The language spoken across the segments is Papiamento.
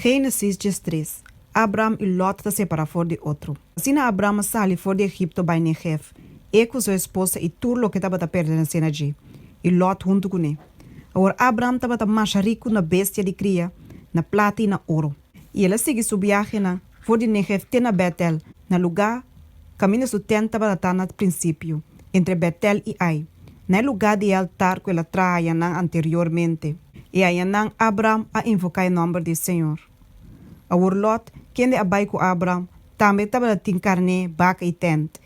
Génesis 13, Abram i Lòt ta separá for di otro. Asina Abram a sali for di Egipto bai Negev, e ku su esposa i tur loke tabata pertenesé na dje, i Lòt huntu kuné. Awor Abram tabata masha riku na bestia di kria, na plata i na oro. I el a sigui su biahenan for di Negev te na Bètel, na lugá kaminda su tènt tabata ta na prinsipio, entre Bètel i Ai, na e lugá di e altar ku el a traha ayanan anteriormente. I ayanan Abram a invoká e nòmber di señor. Awor Lòt, kende a bai ku Abram, tambe tabata tin karné, baka i tènt.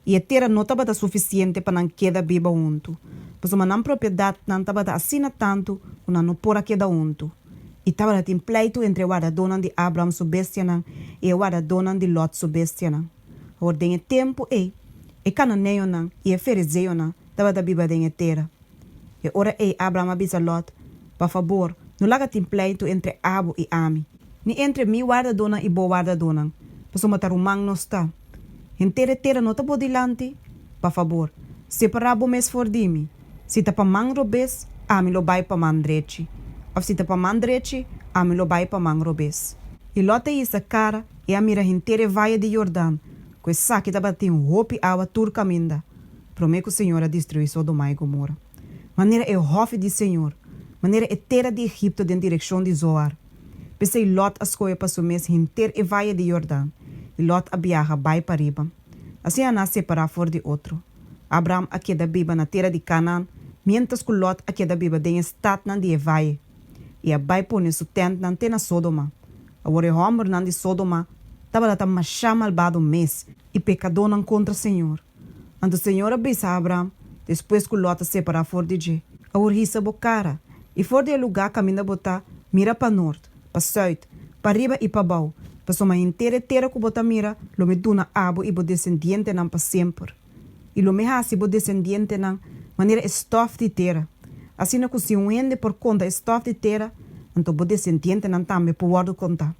I e tera no tabata sufisiente pa nan keda biba huntu, pasobra nan propiedatnan tabata asina tantu ku nan no por a keda huntu. I tabata tin pleitu entre e wardadónan di Abram su bestianan i e wardadónan di Lòt su bestianan. Awor den e tempu ei, e kananeonan i e ferezeonan tabata biba den e tera. E ora ei Abram a bisa Lòt, Pa fabor, no laga tin pleitu entre abo i ami, ni entre mi wardadónan i bo wardadónan, pasobra ta ruman nos ta. Henter e tera no ta bo dilanti? Pa fabor, separá bo mes for di mi. Si ta pa man robes, ami lo bai pa man drechi, òf si ta pa man drechi, ami lo bai pa man robes. I Lòt a hisa kara i a mira henter e vaye di Jordan, ku esaki tabatin hopi awa tur kaminda, promé ku señor a destruí Sodoma i Gomora. Manera e hòfi di señor, manera e tera di Egipto den direkshon di Zoar. P'esei Lòt a skohe pa su mes henter e vaye di Jordan, i Lòt a biaha bai pariba. Asina nan a separá for di otro. Abram a keda biba na tera di Kanaan, miéntras ku Lòt a keda biba den e statnan di e vaye, i a bai pone su tèntnan te na Sodoma. Awor e hòmbernan di Sodoma tabata ta mashá malbado mes i pekadónan kontra señor. Anto señor a bisa Abram, despues ku Lòt a separá for di dje, Awor hisa bo kara, i for di e lugá kaminda bo ta, mira pa nort, pa sùit, pa riba i pa bou, pasobra henter e tera ku bo ta mira lo mi duna abo i bo desendientenan pa semper. I lo mi hasi bo desendientenan manera e stòf di tera, asina ku si un hende por konta e stòf di tera, anto bo desendientenan tambe por wòrdu kontá.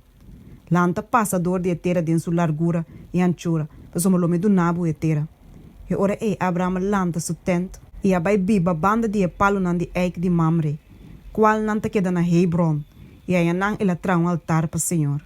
Lanta pasa dor di e tera den su largura i anchura, pasobra lo mi duna bo e tera. E ora ei Abraham a lanta su tènt i a bai biba banda di e palunan di eik di Mamre, kualnan ta keda na Hebron, i ayanan el a traha un altar pa señor.